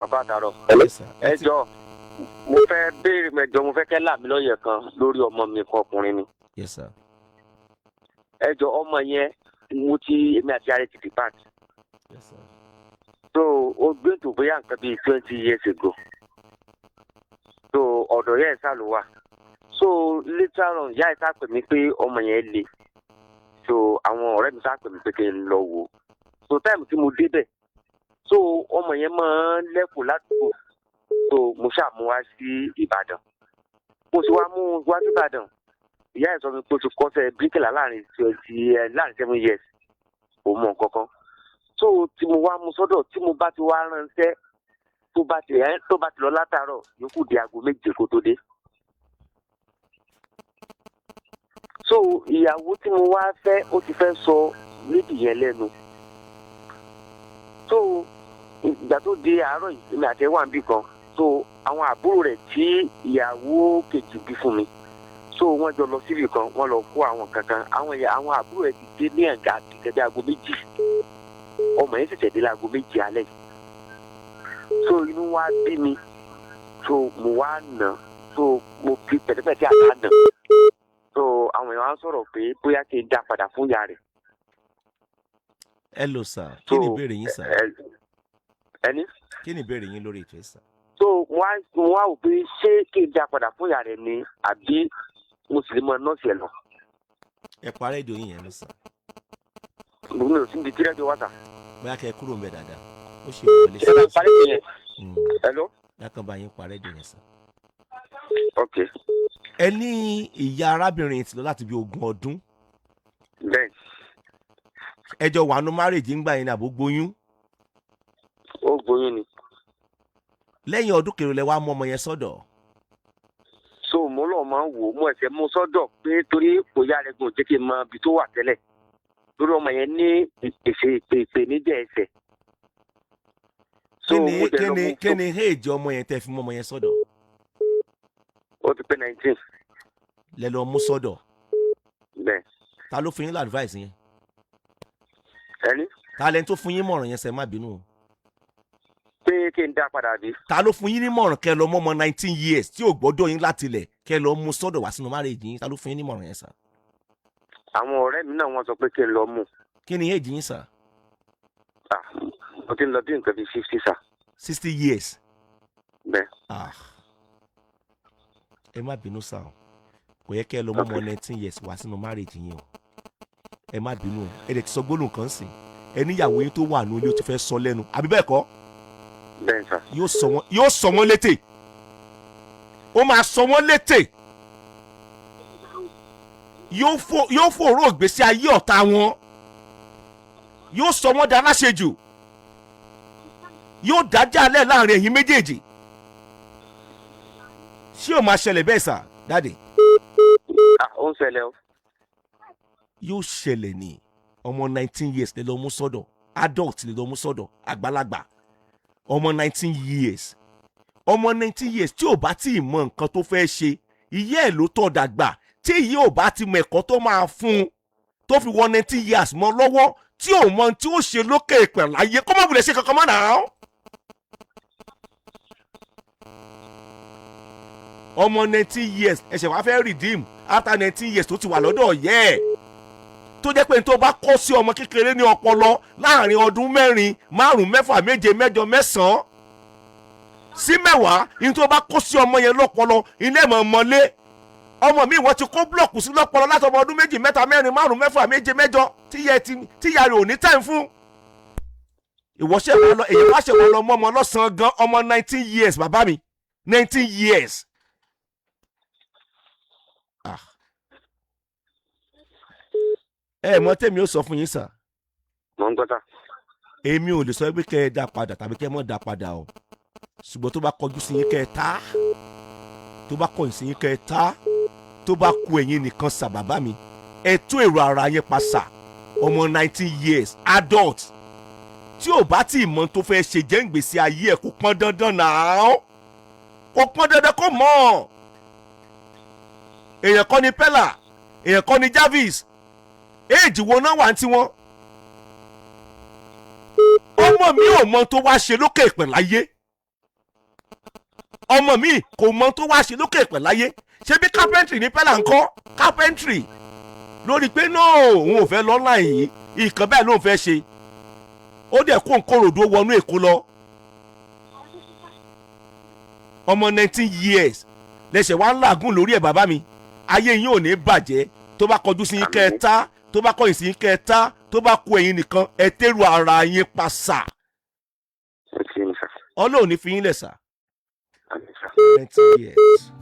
Bàbá àtàrọ̀. Yes, sir. Ẹ jọ, mo fẹ́ béèrè mẹ́jọ, mo fẹ́ kẹ́ là mí lọ́yẹ̀ kan lórí ọmọ mi kan, ọkùnrin ni. Yes, sir. Ẹ jọ, ọmọ yẹn, mo ti, èmi àti ara ti depart. Yes, sir. So ó gbé tó bóyá nǹkan bíi 20 years ago. So ọ̀dọ̀ yẹn sá ló wà. So later on, ìyá ẹ̀ sá pè mí pé ọmọ yẹn le. So àwọn ọ̀rẹ́ mi sá pè mí pé kí n lọ wò ó. So time tí mo débẹ̀, so ọmọ yẹn máa ń lẹ́kùn ládùúgbò. So mo ṣáà mú wá sí Ìbàdàn. Mo sì wá mú wá sí Ìbàdàn, ìyá ẹ̀ sọ mi pé ó ti kọ́ṣẹ́ bíríkìlà láàrin 20 ẹ láàrin 7 years, kò mọ nǹkan kan. So tí mo wá mú sọ́dọ̀, tí mo bá ti wá ránṣẹ́, tó bá ti lọ látàárọ̀, yòókù di aago 7 kó tó dé. So ìyàwó tí mo wá fẹ́, ó ti fẹ́ sọ méjì yẹn lẹ́nu. So ìgbà tó di àárọ̀ yìí, èmi àti ẹ̀ wà níbì kan. So àwọn àbúrò rẹ̀ tí ìyàwó kejì bí fún mi, so wọ́n jọ lọ síbì kan, wọ́n lọ kó àwọn kankan. Àwọn àbúrò rẹ̀ ti dé ní ẹ̀ǹgà gẹ́gẹ́ aago 2. Ọmọ yẹn ṣẹ̀ṣẹ̀ dé láago 7 alẹ́ yìí. So inú wa bí mi, so mo wá nà, so mo fi pẹ̀tẹ́pẹ̀tẹ́ àtà nà. So àwọn èèyàn wá sọ̀rọ̀ pé bóyá kí n dá padà fún ìyá rẹ̀. Hello, sir. Kí ni ìbéèrè yín, sir? Ẹni? Kí ni ìbéèrè yín lórí ètò yìí, sir? So mo wá wò pé ṣé kí n dá padà fún ìyá rẹ̀ ni, àbí mo sì lè mọ nọ́ọ̀sì ẹ̀ lọ? Ẹ pa rédíò yín yẹn lọ, sir. Mi ò sí ibi tí rédíò wà, sir. Bóyá kẹ́ ẹ kúrò ń bẹ̀ dáadáa, ó ṣe wọlé. Ṣé ẹ parí yẹn? Hello. Lákàn bá yín pa rédíò yẹn, sir. Ok. Ẹ ní ìyá arábìnrin ti lọ láti bí 20 ọdún. Bẹ́ẹ̀. Ẹ jọ wà nù marriage ńgbà yẹn ní àbó gboyún? Ó gboyún ni. Lẹ́yìn ọdún kẹrin lẹ wá mú ọmọ yẹn sọ́dọ̀? So mo lọ máa ń wò ó, mo ẹsẹ̀ mú sọ́dọ̀ pé torí kò yá rẹ̀ gùn jẹ́ kí n mọ ibi tó wà tẹ́lẹ̀, torí ọmọ yẹn ní ìpèsè ìpèníjà ẹsẹ̀. So Kí ni mo dẹ̀ kí lọ ni mú. Kí ni age ọmọ yẹn tẹ́ fi mú ọmọ yẹn sọ́dọ̀? Ó ti pé 19. Lẹ lọ mú sọ́dọ̀? Bẹ́ẹ̀. Ta ló fún yín l'advice yẹn? Ẹni? Ta lẹni tó fún yín mọ̀ràn yẹn sẹ́? Má bínú o. Pé kí n dá padà bí? Ta ló fún yín ní mọ̀ràn kẹ́ lọ mọ́ ọmọ 19 years tí ò gbọ́dọ̀ yín láti ilẹ̀, kẹ́ lọ mú sọ́dọ̀ wá sínú marriage yín? Ta ló fún yín ní mọ̀ràn yẹn, sir? Àwọn ọ̀rẹ́ mi náà, wọ́n sọ pé kí n lọ mú. Kí ni age yín, sir? Ah, mo ti ń lọ bí nǹkan bíi 50, sir. 60 years? Bẹ́ẹ̀. Ah, ẹ má bínú, sir o. Kò yẹ kẹ́ ẹ lọ mọ́ ọmọ 19 years wá sínú marriage yín o. Ẹ má bínú o. Ẹ dẹ̀ ti sọ gbólóhùn kan sí ẹ níyàwó yín tó wà ní ilé, ó ti fẹ́ sọ lẹ́nu, àbí bẹ́ẹ̀ kọ́? Bẹ́ẹ̀, sir. Yóò sọ wọ́n létè, ó máa sọ wọ́n létè, yóò fòró ìgbésí ayé ọ̀tá wọn, yóò sọ wọ́n di aláṣejù, yóò dájà lẹ̀ láàrin ẹ̀yin méjèèjì. Ṣé ó máa ṣẹlẹ̀ bẹ́ẹ̀, sir, daddy? Ah, ó ń ṣẹlẹ̀ o. Yóò ṣẹlẹ̀ ní. Ọmọ 19 years lè lọ mú sọ́dọ̀, adult lè lọ mú sọ́dọ̀, àgbàlagbà, ọmọ 19 years, ọmọ 19 years tí ò bá tí ì mọ nǹkan tó fẹ́ ṣe, ìyá ẹ̀ ló tọ́ dàgbà. Tí ìyá ò bá ti mọ ẹ̀kọ́ tó máa fún un tó fi wọ 19 years mọ́ lọ́wọ́, tí ò mọ tí ó ṣe lókè ìpẹ̀ láyé, kó má wulẹ̀ ṣe kankan mọ́ náà. Ọmọ 19 years ẹ̀ṣẹ̀ wàá fẹ́ redeem after 19 years tó ti wà lọ́dọ̀ ọ̀yẹ́ ẹ̀, tó jẹ́ pé ní tó bá kọ́ sí ọmọ kékeré ní ọpọlọ láàrin ọdún 4, 5, 6, 7, 8, 9 sí 10, ní tó bá kọ́ sí ọmọ yẹn lọ́pọlọ, ilé mọ̀ mọ́lé. Ọmọ mi, wọ́n ti kó búlọ̀kù sí lọ́pọlọ láti ọmọ ọdún 2, 3, 4, 5, 6, 7, 8, tíyà rẹ̀ ò ní time fún. Ìwọ́sẹ̀ wọn lọ, èyí wá ṣe wọn lọ mọ́ ọmọ lọ́sàn-án gan, ọmọ 19 years, bàbá mi, 19 years. Ah. Ẹ mọ tèmi ó sọ fún yín, sir. Mo ń gbọ́, sir. Èmi ò lè sọ pé kẹ́ ẹ dá padà tàbí kẹ́ ẹ mọ̀ dá padà o, ṣùgbọ́n tó bá kọjú sí yín, kẹ́ ẹ tá. Tó bá kọ̀yìn sí yín, kẹ́ ẹ tá. Tó bá ku ẹ̀yin nìkan, sir, bàbá mi, ẹ tún èrò ara yẹn pa, sir. Ọmọ 19 years, adult, tí ò bá tí ì mọ tó fẹ́ ṣe jẹ́ ń gbèsè ayé ẹ̀, kò pọn dandan náà, kò pọn dandan kó mọ̀. Èèyàn kọ́ ni Pella, èèyàn kọ́ ni Jarvis. Éèjì wo náà wà ní tiwọn? Ọmọ mi ò mọ tó wá ṣe lókè ìpẹ̀ láyé. Ọmọ mi kò mọ tó wá ṣe lókè pẹ̀ láyé. Ṣé bí carpentry ní pẹ́lá ń kọ́ carpentry lórí pé no, òun ò fẹ́ lọ́nà yìí, ìkan bẹ́ẹ̀ ló ń fẹ́ ṣe. Ó dẹ̀ kó nkòròdó wọnú Èkó lọ. Ọmọ 19 years lẹ́sẹ̀ wá ń làágùn lórí ẹ̀. Bàbá mi, ayé yín ò ní bàjẹ́. Tó bá kọjú sí yín kẹta, tó bá kọ̀yìn sí yín kẹta, tó bá kú ẹ̀yin nìkan, ẹ tẹ́rù ara yín pa sà. Ẹ ṣe ní sà. Ọlọ́run ní fi yín lẹ̀ sà. Àmín sà. 19 years.